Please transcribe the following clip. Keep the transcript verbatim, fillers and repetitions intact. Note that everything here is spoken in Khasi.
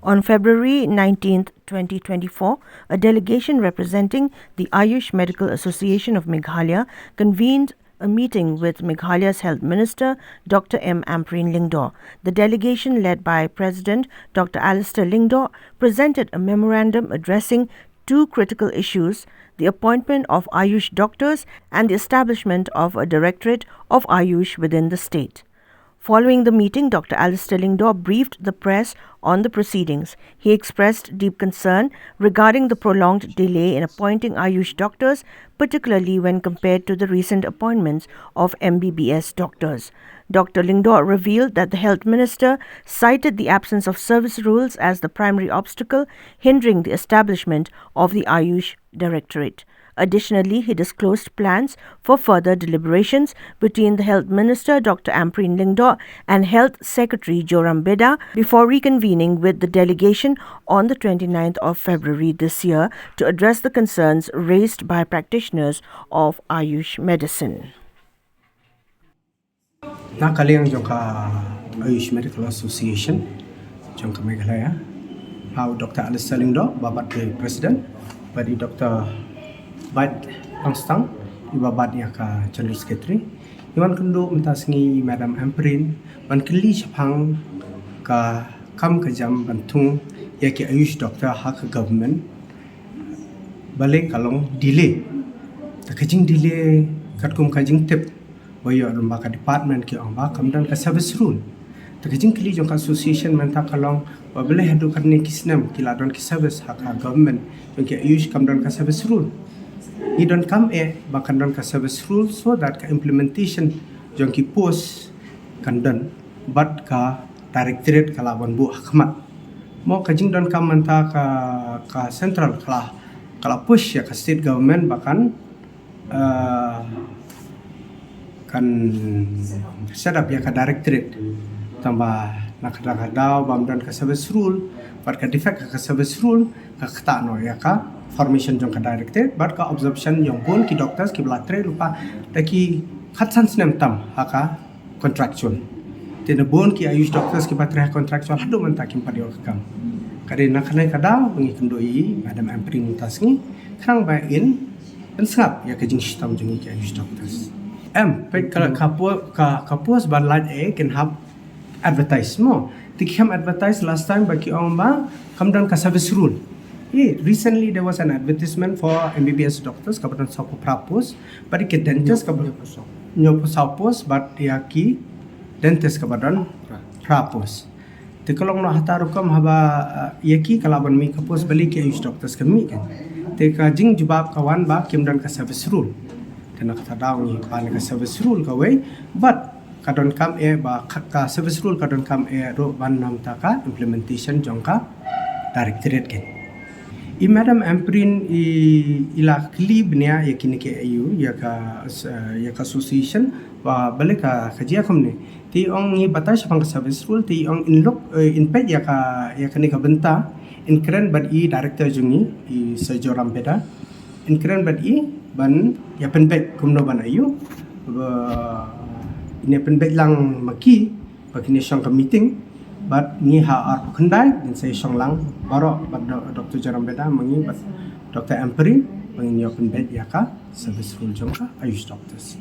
On February nineteenth, twenty twenty-four, a delegation representing the Ayush Medical Association of Meghalaya convened a meeting with Meghalaya's Health Minister, Doctor M Ampareen Lyngdoh. The delegation, led by President Doctor Alistair Lyngdoh, presented a memorandum addressing two critical issues: the appointment of Ayush doctors and the establishment of a directorate of Ayush within the state. Following the meeting, Doctor Alistair Lyngdoh briefed the press on the proceedings. He expressed deep concern regarding the prolonged delay in appointing Ayush doctors, particularly when compared to the recent appointments of M B B S doctors. Doctor Lyngdoh revealed that the health minister cited the absence of service rules as the primary obstacle hindering the establishment of the Ayush Directorate. Additionally, he disclosed plans for further deliberations between the Health Minister, Doctor Ampareen Lyngdoh, and Health Secretary Joram Beda before reconvening with the delegation on the twenty-ninth of February this year to address the concerns raised by practitioners of Ayush medicine. Na ka liang jong ka Ayush Medical Association jong ka Meghalaya, ha u Doctor Alistair Lyngdoh, ba bat i President, bad i Doctor Beit Pangstang, i ba bat ïa ka General Secretary. I wan kynduh mynta sngi i Madam Ampareen ban kylli shaphang ka kam ka jam ban thung ïa ki Ayush doctor ha ka government. Balei ka long delay? Ta ka jing delay katkum ka jingtip ba ïoh lem ba ka department ki ong ba kam don ka service rule. Ta ka jingkylli jong ka association mynta ka long ba balei haduh katne ki snem ki la don ki service ha ka government jong ki Ayush kam don ka service rule. Ngi donkam eh ba kan don ka service rule so that ka implementation jong ki post kan don bad ka directorate ka la ban buh ha khmat. Mo ka jingdonkam mynta ka, ka central ka la, ka la push ïa ka state government ba kan, eh, kan set up ïa ka directorate. Tangba na ka, na ka daw bym don ka service rule, bad ka defect ka service rule ka ktah noh ïa ka formation jong ka directorate bad ka absorption jong bun ki doctors ki ba la trei lypa da ki khatsan snem tam ha ka contractual. Te na bun ki Ayush doctors ki ba trei ha contractual haduh mynta kim pat ïoh ka kam. Ka dei na kane ka daw ba ngi kynduh ïa i Madam Ampareen mynta sngi khnang ba in pynsngap ïa ka jingshitom jong ngi ki Ayush doctors. Em, peit ka, ka po-, ka, ka post ba lait eh kin hap advertise mo. Te ki kham advertise last time ba ki ong ba kam don ka service rule. Eh, recently there was an advertisement for M B B S doctors ka ba don saw phew phra post, bad ki dentist ka ba, hynñiew phew saw post, bad ïa ki dentist ka ba don phra post. Te ka long noh hata rukom haba, eh, ïa ki ka la ban mih ka post balei ki Ayush doctors ka mih kan. Te ka jingjubab ka wan ba kim don ka service rule. Te na kata daw ngi pan ka service rule kawei, bad ka donkam eh ba ka, ka service rule ka donkam eh ruh ban namta ka implementation jong ka directorate kan. I Madam Ampareen i, i la kylli bniah ïa kine ki A U, ïa ka, eh, ïa ka association, ba balei ka, ka jia kumne. Te i ong ngi batai shaphang ka service rule, te i ong in look, eh, in peit ïa ka, ïa kane ka bynta, in kren bad i director jong ngi, i Sir Joram Beda. In kren bad i ban ïa pynbeit kumno ban A U, ba in ïa pynbeit lang ma ki ba kin ïa shong ka meeting, bad ngi ha arphew khyndai ngin sa ïa shong lang baroh bad Do-, Doctor Joram Beda ma ngi bad Doctor Ampareen ba ngin ïa pynbeit ïa ka service rule jong ka Ayush doctors.